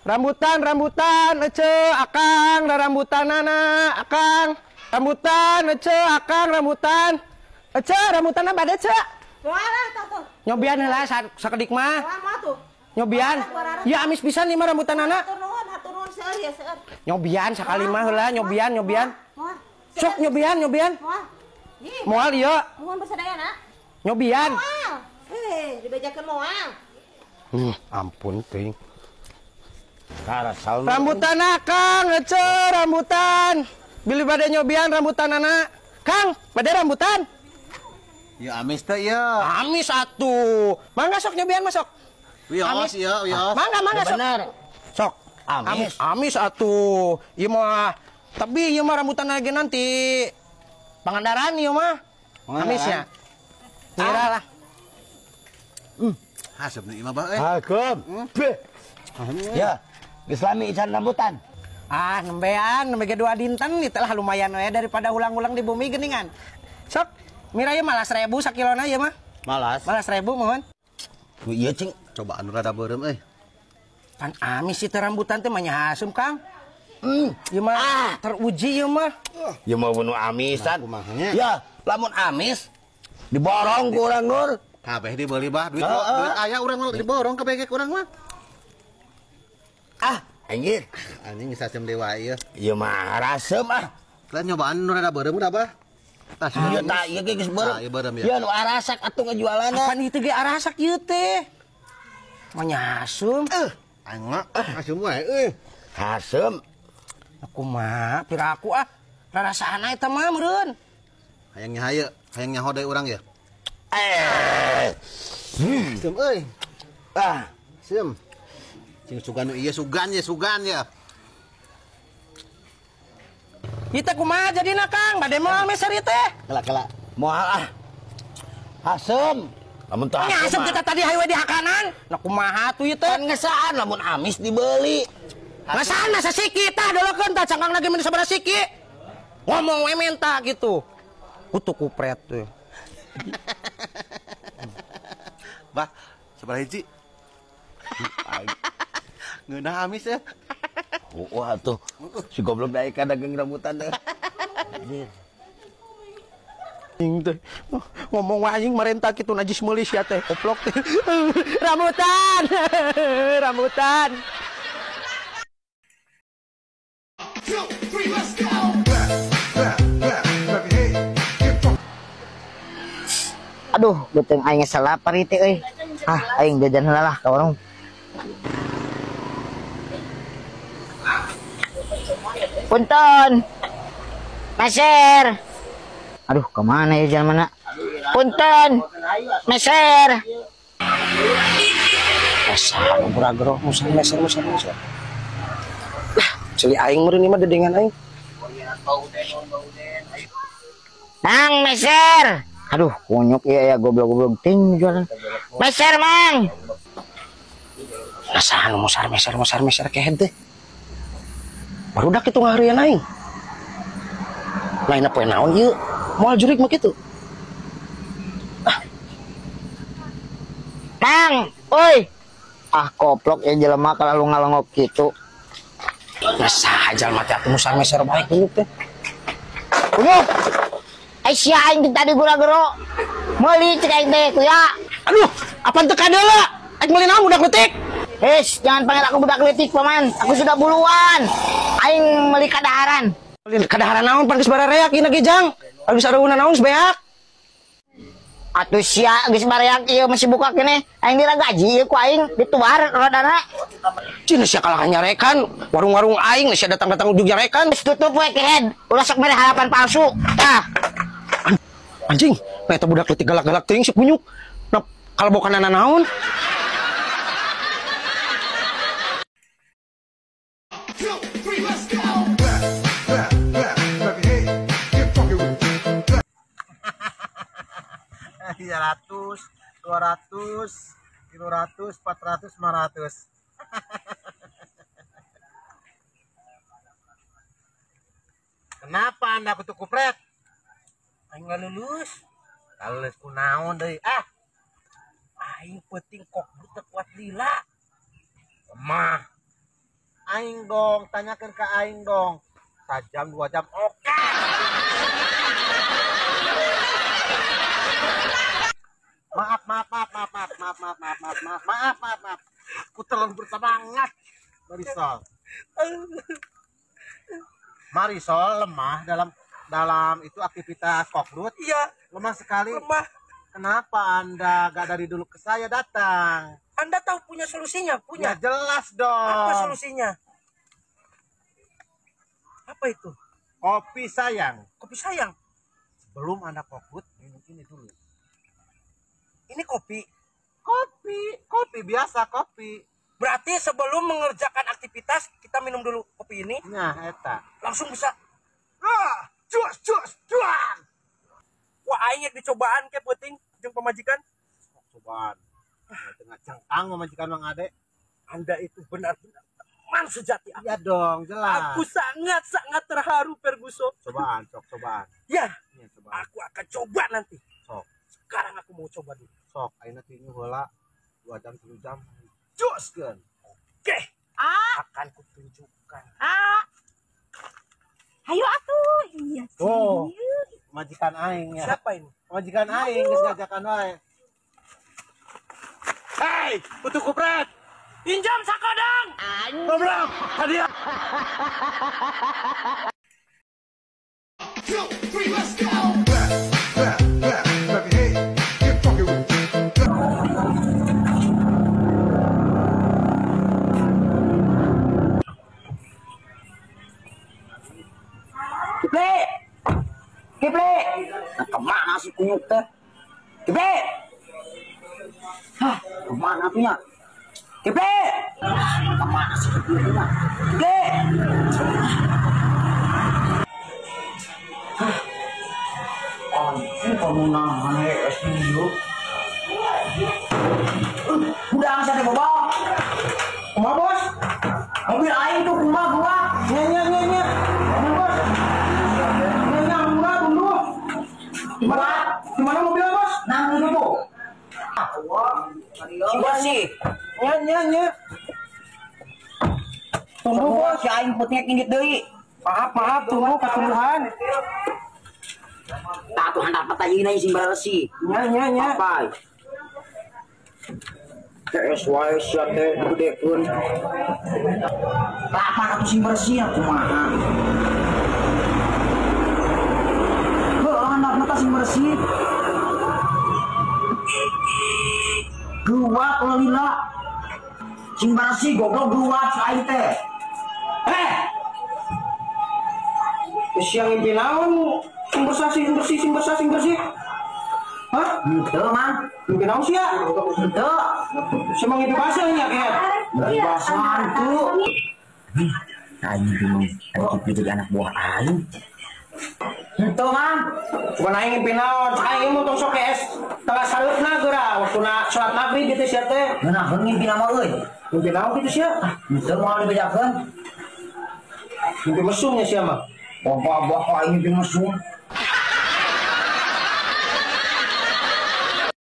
Rambutan, rambutan, ece, akang, rambutanana, akang. Rambutan, ece, akang, rambutan. Ece, rambutanna bade, ce. Moal lah tuh. Nyobian heula sakedik mah. Moal tuh. Nyobian. Ya amis pisan ieu mah rambutanana. Hatur nuhun seueur ya seueur. Nyobian sakali mah heula, nyobian, nyobian. Moal. Sok nyobian, nyobian. Moal. Moal ieu. Nuhun bersadayana. Nyobian. Moal. Dibejakeun moal. Ampun teuing. Rambutan akang, ece rambutan. Bilih bade nyobian rambutanana. Kang, bade rambutan. Ya amis teh ya. Amis atuh. Mangga sok nyobian masuk. Wios ya, wios. Mangga mangga sok. Bener. Sok. Amis. Amis atuh. Ieu mah tapi ieu mah rambutan lagi nanti Pangandaran ieu mah. Amisnya. Ngira lah. Haseup ieu mah bah euy. Hagem. Beh. Ya. Geus lami ican rambutan. Ah, nembean, nembe ge 2 dinten ieu lah lumayan we daripada ulang-ulang di bumi geuningan. Sok, mira ieu malas 1000 sakilona ieu mah. Malas. Malas 1000 mohon. Ieu cing coba anu rada beureum euy. Pan amis ieu teh rambutan teh mah nya haseum, Kang. Ieu mah teruji ieu mah. Ieu mah nu amisan. Ya, lamun amis diborong ku urang Nur. Kabeh dibeli bah duit duit aya urang mah diborong kabeh ge urang mah. Ah, anjir. Anjing bisa sem dewa ieu. Ieu mah rasem ah. Lah nyobaan nu rada beureum udah bah. Tah ieu tah ieu ge geus beureum. Ieu beureum ya. Ieu nu arasak atuh ngajualanna. Apaan ieu teh ge arasak ieu teh? Mah nyasum. Aing mah asum wae euy. Hasem. Kumaha piraku ah. Rarasaan eta mah meureun. Hayang nyaha hayang nyaho deui urang ya. Sem euy. Ah, sem. Cing sugan nu ieu sugan ya, sugan ya. Kita kumaha jadina Kang? Bade moal meser ieu teh. Kela-kela. Moal ah. Hasem. Lamun teu hasem kita tadi hayu di hakanan. Nah kumaha tuh ieu teh? Kan ngesaan lamun amis dibeli. Ngesaan masa siki tah dolokeun tah cangkang lagi mun sabaraha siki. Ngomong we menta gitu. Kutu kupret tuh. Bah, sabaraha hiji? Ngeunah amis ya. Wah tuh, si goblok daek ka dagang rambutan teh. Anjing teh. Ngomong wae anjing marenta kitu najis meuli sia teh, koplok teh. Rambutan. Rambutan. 2, 3, let's go. Aduh, beuteung aing geus lapar ieu teh euy. Ah, aing jajan heula lah ka warung. Punten. Meser. Aduh, kemana ya jalan mana? Punten. Meser. Meser, beragro, meser, meser, meser, meser. Lah, celi aing meureun ieu mah dedengan aing. Mang, meser. Aduh, kunyuk ieu ya goblok-goblok ting jualan. Meser, Mang. Nasahan musar meser musar meser kehed teh. Barudak itu ngaharian aing. Lain poe naon ieu? Moal jurig mah kitu. Ah. Mang, oi. Ah koplok ya jelema kalau ngalongok kitu. Masa jalma teh atuh musar meser bae kunyuk teh. Kunyuk. Ai sia aing teh tadi gura-gero. Meuli cek aing teh kuya. Aduh, apaan teu kadeula? Aing meuli naon budak leutik? Hei, jangan panggil aku budak leutik, paman. Aku sudah buluan. Aing meuli kadaharan. Meuli kadaharan naon pan geus bareak ieu ge jang. Geus areunan naon geus beak. Atuh sia geus bareak ieu masih buka keneh. Aing diragaji ieu ku aing dituar rodana. Cina sia kalah nyarekan, warung-warung aing sia datang-datang ujug nyarekan. Geus tutup we kehed. Ulah sok mere harapan palsu. Tah. Anjing, nah eta budak leutik galak-galak teuing si kunyuk. Nah, kalau bukan naon. 2, 3, let's go. Clap, clap, clap your head. Get funky with it. 300, 200, 300, 400, 500. Kenapa Anda kutu kupret? Aing nggak lulus. Kalau lulus kunaon deui? Ah. Aing penting kok teu kuat lila. Lemah. aing dong, tanyakan ke aing dong. Sajam 2 jam oke. Maaf maaf maaf maaf maaf maaf maaf maaf maaf maaf maaf maaf maaf. Aku terlalu bersemangat, Marisol. Marisol lemah dalam itu aktivitas kokrut. Iya. Lemah sekali. Lemah. Kenapa Anda gak dari dulu ke saya datang? Anda tahu punya solusinya? Punya. Ya jelas dong. Apa solusinya? Apa itu? Kopi sayang. Kopi sayang? Sebelum Anda kokrut, minum ini dulu. Ini kopi? Kopi, kopi biasa, kopi. Berarti sebelum mengerjakan aktivitas, kita minum dulu kopi ini. Nah, eta. Langsung bisa. Ah, cus, cus, cuan. Wah, aing dicobaan ke penting jeung pamajikan. Cobaan. Tengah cangkang pamajikan Mang Ade. Anda itu benar-benar teman sejati. Iya dong, jelas. Aku sangat-sangat terharu, Ferguson. Cobaan, cok, cobaan. Ya, ya cobaan. Aku akan coba nanti. Sok. Sekarang aku mau coba dulu. Sok, ayeuna tinju heula 2 jam 3 jam. Juskeun. Oke. Ah, akan kutunjukkan. Ah. Hayu atuh. Iya. Oh. Majikan aing ya. Siapa ini? Majikan aing geus ngajakan wae. Hei, putu kupret. Pinjam sakodang. Goblok, hadiah. 2, 3, let's go. Clap, clap, clap, clap your hands. Get funky with it. Kipli. Kipli. Nah, kemana sih kunyuk teh? Kipli. Hah, kemana punya? Kipli. Kemana sih Kipli punya? Kipli. Hah. Anjing kamu nahan studio. Udah saya bawa. Kumaha bos? Mobil aing tuh kumaha gua? Nya nya nya nya. Bos. Nya nya murah dulu. Gimana? Gimana mobilnya bos? Nah, itu tuh. Sih. Nya nya nya. Tunggu bos, si aing putnya indit deui. Maaf maaf, tunggu ketumbuhan. Tah tuh handap tayina sing bersih. Nya nya nya. Apa? PS wae sia teh gedekeun. Lapan atuh sing bersih kumaha. Heuh handapna teh sing bersih. Geuwat lila. Sing bersih goblok geuwat aing teh. Eh. Siang ngimpi naon? Sing bersih, sing bersih, sing bersih, sing bersih. Hah? Henteu, Mang. Ngimpi naon sia? Henteu. Sia mah ngimpi basah nya, Ket. Ngimpi basah hantu. Aing bingung, aing jadi anak buah aing. Henteu, Mang. Bukan aing ngimpi naon, aing mun tong sok es tengah saleupna geura waktuna salat maghrib gitu sia teh. Ngeunaheun ngimpi nama euy. Ngimpi naon kitu sia? Henteu moal dibejakeun. Ngimpi mesumnya sia mah. Bapak-bapak aing ngimpi mesum.